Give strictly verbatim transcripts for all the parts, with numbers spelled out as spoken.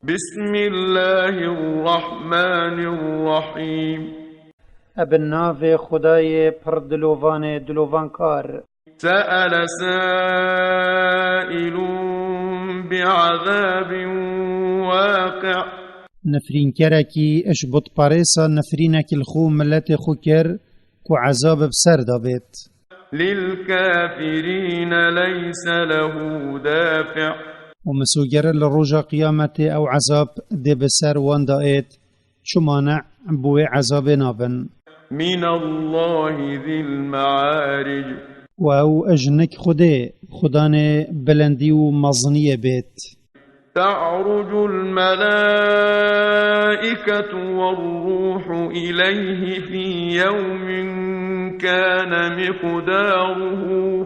بسم الله الرحمن الرحيم. Ebe navê Xwedayê pir dilovanê dilovankar. سأل سائل بعذاب واقع. Nifrînkerekî ji butperêsa nifrînek li xwe û miletê xwe kir ku ezab bi ser de bêt. للكافرين ليس له دافع. Û misogere li roja qiyametê ew ezab dê bi ser wan de êt, çima ne bi wê ezabê nabin. من الله ذي المعارج. Û ew ji nik Xwedê, Xudanê bilendî û meziniyê bêt. تعرج الملائكة والروح إليه في يوم كان مقداره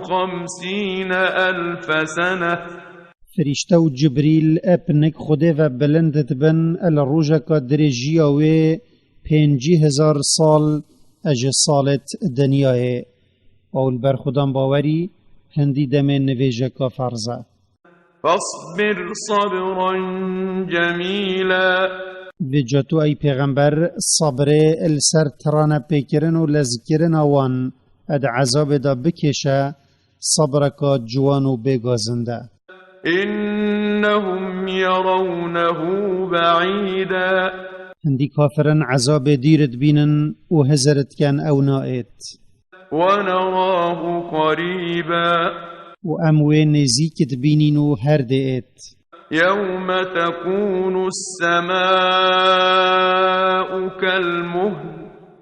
خمسين ألف سنة. Firîşte û Cibrîl ep nik Xwedê ve bilind dibin, li rojeka dirêjiya wê pêncî hezar sal ji salêt dinyayê. Ew li ber Xudan bawerî, hindî demê nivêjeka ferz e. فاصبر صبرا جميلا. Vêca tu ey pêxember, sabrê li ser tirane pêkirin û lezkirina wan di ezabê de bikêşe, sabreka ciwan û bêgazin de. إنهم يرونه بعيدا. Hindî kafirin ezabê dîr dibînin û hizir diken ew naêt. ونراه قريبا. Û em wê nêzîk dibînîn û her dê êt. يوم تكون السماء كالمهل.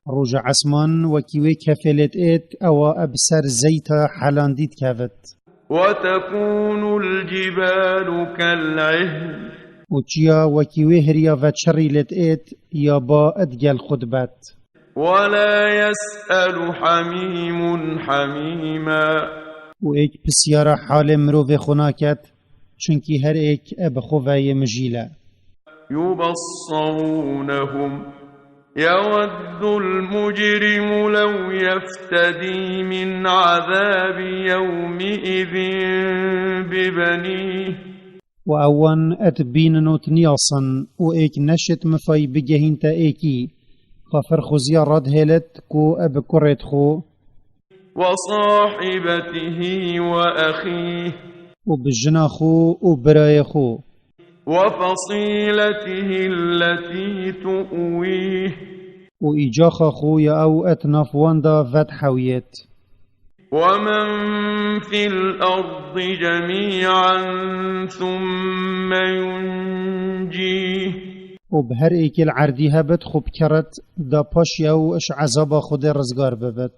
Roja esman wekî wê kefê lê diêt, ewa bi ser zeyta helandî dikevit. وتكون الجبال كالعهن. Û çiya wekî wê hiriya veçirî lê diêt, ya ba digel xwe dibet. ولا يسأل حميم حميما. Û êk pisyara halê mirovê xwe naket, çunkî her êk e bi xwe ve yê mijîl e. يبصرونهم. يود المجرم لو يفتدي من عذاب يومئذ ببنيه. Û ew wan dibînin û diniyasin, û êk neşêt mifayî bigehînte êkî, kafir xuziya radihêlit ku bi kurêt xwe, وصاحبته وأخيه. Û bi jina xwe û birayê xwe. وفصيلته التي تؤويه. Û îcaxa xwe ya ew et nav wan da vedhewiyêt. ومن في الأرض جميعا ثم ينجيه. Û bi her êkê li erdî hebit xwe bikerit, da paşî ew ji ezaba Xwedê rizgar bibit.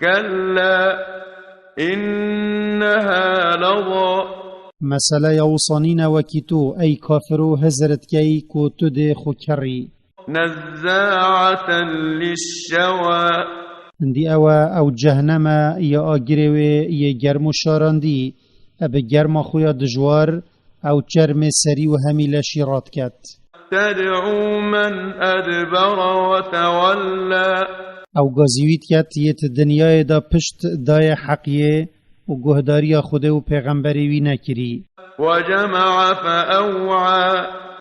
كلا إنها لظى. Meseleya wisa nîne wekî tu, ey kafir û hizir dikey ku tu dê xwe kerî. نزاعة للشوى. Hindî ew e, ew cehneme ya agirê wê yê germ û şarandî, e bi germa xwe ya dijwar, ew çermê serî û hemî leşî radiket. تدعو من أدبر وتولى. Ew gazî wî diket yê di dinyayê de pişt dayê heqiyê û guhdariya Xwedê û pêxemberê wî nekirî. وجمع فأوعى.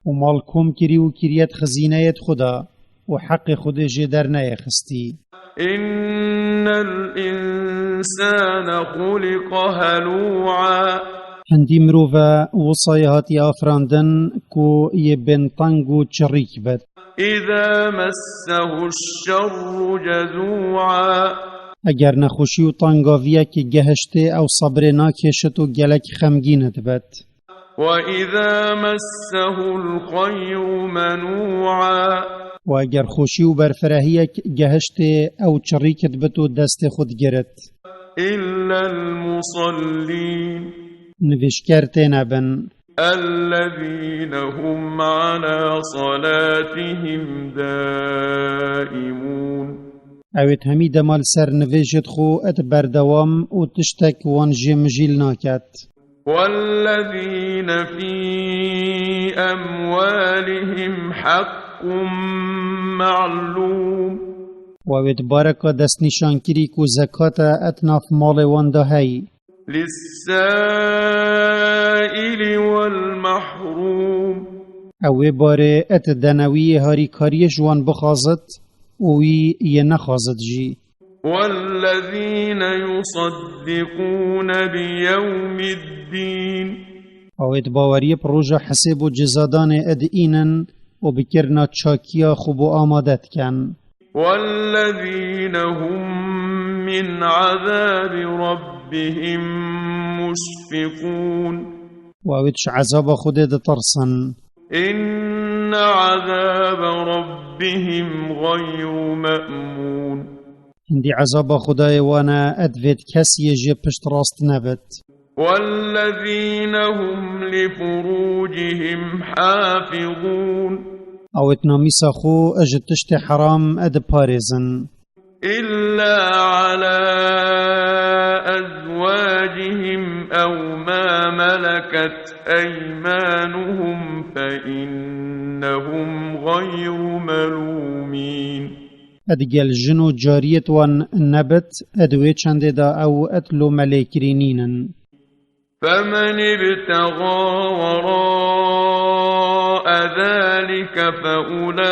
Û mal kom kirî û kiriyet xizîneyêt xwe da û heqê Xwedê jê derneyêxistî. إن الإنسان خلق هلوعا. Hindî mirov e, wisayê hatiye afirandin ku yê bênteng û çirîk bit. إذا مسه الشر جزوعا. Eger nexweşî û tengaviyek gehiştê, ew sebrê nakêşit û gelek xemgîn dibit. وإذا مسه الخير منوعا. Û eger xweşî û berfirehiyek gehiştê, ew çirîk dibit û destê xwe digirit. إلا المصلين. Nivêjker têne bin. الذين هم على صلاتهم دائمون. Ew ê hemî dema li ser nivêjêt xwe et berdewam û tiştek wan jê mijîl naket. والذين في أموالهم حق معلوم. Û ew ê di bareka destnîşankirî ku zekat e et nav malê wan de hey. للسائل والمحروم. Ew wê barê et denewiyê harîkariyê ji wan bixwazit û wî yê nexwazit jî. والذين يصدقون بيوم الدين. Awêt baweriyê bi roja hesêb û cezadanê edînin û bi kirina çakiya xwe bo amade dikin. والذين هم من عذاب ربهم مشفقون. û ew ê ji ezaba Xwedê ditirsin. إن عذاب ربهم غير مأمون. Hindî ezaba Xwedayê wan e, divêt kes yê jê piştrast nebit. والذين هم لفروجهم حافظون. Awêt namîsa xwe ji tiştê heram diparêzin. إلا على أزواجهم أو ما ملكت أيمانهم فإنهم غير ملومين. Digel jin û cariyêt wan nebit, di wê çendê de ew et lomelêkirî nînin. فمن ابتغى وراء ذلك فأولئك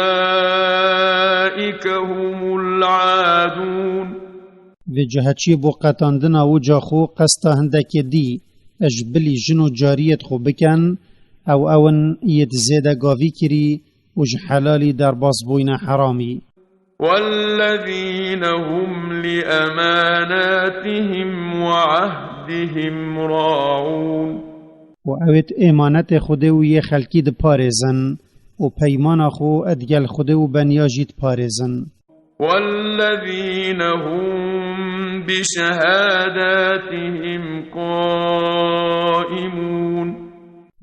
هم العادون. Vê cihê çî bo qetandina wica xwe qesta hindekê dî, ji bilî jin û cariyêt xwe bikin, ew ew in yêt zêde gavî kirî û ji helalî derbas bûyne heramî. والذين هم لأماناتهم وعهدهم راعون. û ewêt êmanetê Xwedê û yê xelkî diparêzin û peymana xwe digel Xwedê û beniya jî diparêzin. والذين هم بشهاداتهم قائمون.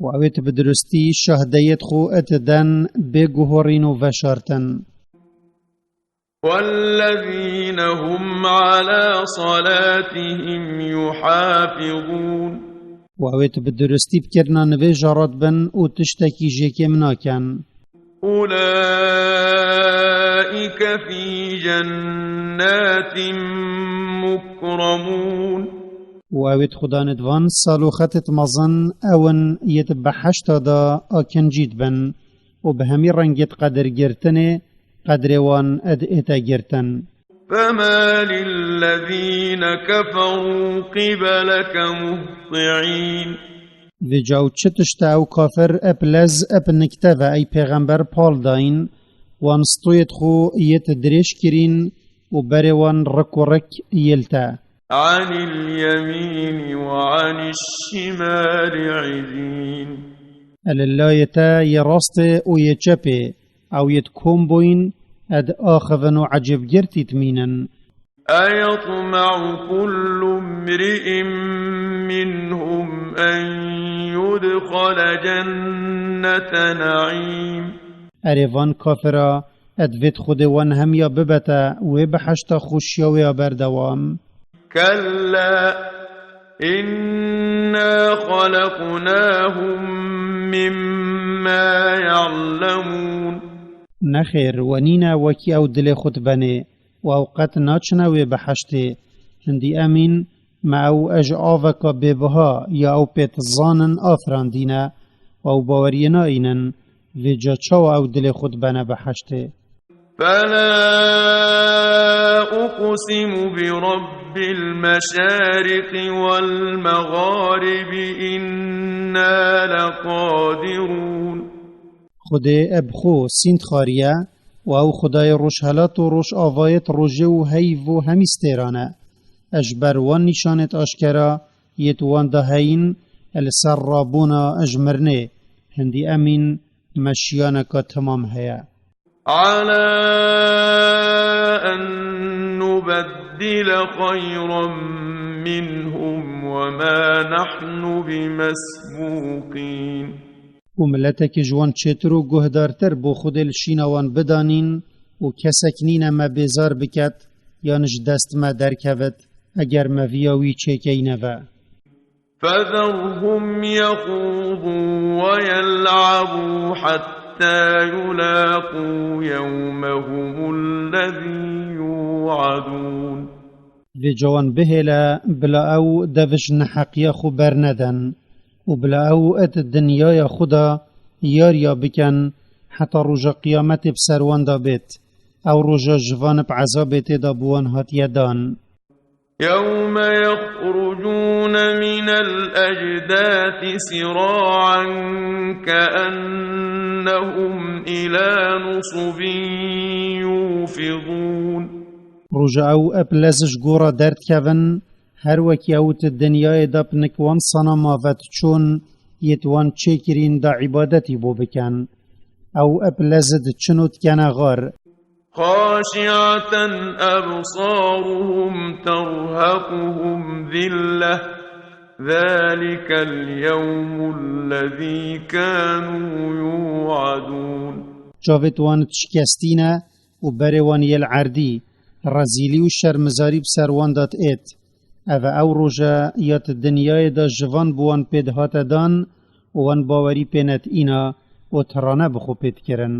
û ewêt bi dirustî şahdeyêt xwe didin bê guhorîn û veşartin. والذين هم على صلاتهم يحافظون. û ewêt bi dirustî bi kirina nivêja re dibin û tiştekî jêkêm nakin. أولئك في جنات مكرمون. û ewêt xudanêt van saloxetêt mezin ew in yêt behişta de akincî dibin û bi hemî rengêt qedirgirtinê qedrê wan ed ête girtin. فما للذين كفروا قبلك مهطعين. Vêca û çi tişt e ew kafir ep lez ep nikte ve ey pêxember pal dayîn, wan stoyêt xwe yêt dirêj kirîn û berê wan rik û rik yêl te. عن اليمين وعن الشمال عزين. Li layê te yê rastê û yê çepê, ew yêt kom bûyîn, ed axivin û ecêbgirtî dimînin. أيطمع كل امرئ منهم أن يدخل جنة نعيم. Erê van kafira, ed vêt Xwedê wan hemiya bibete wê behişta xweşiya wê ya berdewam. كلا إنا خلقناهم مما يعلمون. Nexêr, we nîne wekî ew dilê xwe dibenê û ew qet naçine wê behiştê. Hindî emîn, me ew e ji aveka bêbiha ya ew pê dizanin afirandîne û ew baweriyê nayînin, vêca çawa ew dilê xwe dibene behiştê? فلا أقسم برب المشارق والمغارب إنا لقادرون. Xwedê e bi xwe sînd xariye û ew Xwedayê rojhelat û rojavayêt rojê û heyv û hemî stêran e. Ez ji ber wan nîşanêt aşkera yêt wan de heyîn li ser rabûna ji mirinê, hindî emîn me şiyaneka temam heye. على أن نبدل خيرا منهم وما نحن بمسبوقين. û miletekî ji wan çêtir û guhdartir bo Xwedê li şîna wan bidanîn û kesek nîne me bêzar biket yan ji dest me derkevit, eger me viya wî çêkeyne ve. فذرهم يخوضوا ويلعبوا حتى يلاقوا يومهم الذي يوعدون. Vêca wan bihêle, bila ew dev ji neheqiya xwe bernedin û bila ew di dinyaya xwe de yariya bikin, heta roja qiyametê bi ser wan de bêt. Ew roja ji van bi ezabê tê de bi wan hatiye dan. يوم يخرجون من الأجداث سراعا كأنهم إلى نصب يوفضون. Roja ew ep lez ji gora derdikevin, her wekî ew di dinyayê de bi nik wan sanama ve diçûn, yê di wan çêkirîn de îbadetî bo bikin. Ew ep lez diçin û dikene xar. خاشعة أبصارهم ترهقهم ذلة ذلك اليوم الذي كانوا يوعدون. Çavêt wan şikestî ne û berê wan yê li erdî, rezîlî û şermizarî bi ser wan de diêt. Ev e ew roje ya di dinyayê de ji van bi wan pê dihate dan û wan bawerî pê nedîna û tirane bi xwe pê dikirin.